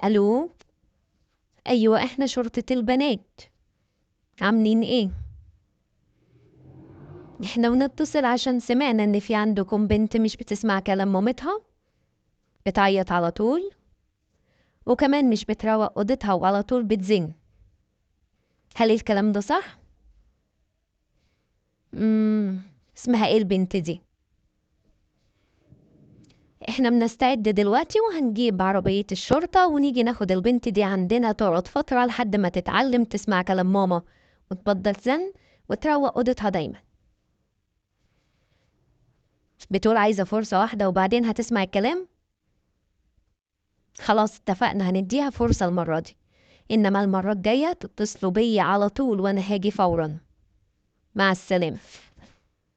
ألو، أيوة إحنا شرطة البنات. عاملين إيه؟ إحنا بنتصل عشان سمعنا إن في عندكم بنت مش بتسمع كلام مامتها، بتعيط على طول، وكمان مش بتروق أوضتها وعلى طول بتزن. هل الكلام ده صح؟ مم. اسمها إيه البنت دي؟ إحنا بنستعد دلوقتي وهنجيب عربية الشرطة ونيجي ناخد البنت دي عندنا تقعد فترة لحد ما تتعلم تسمع كلام ماما وتبطل زن وتروق أوضتها دايما. بتقول عايزة فرصة واحدة وبعدين هتسمع الكلام؟ خلاص اتفقنا، هنديها فرصة المرة دي، إنما المرة الجاية تتصلوا بيا على طول وأنا هاجي فورا. مع السلامة.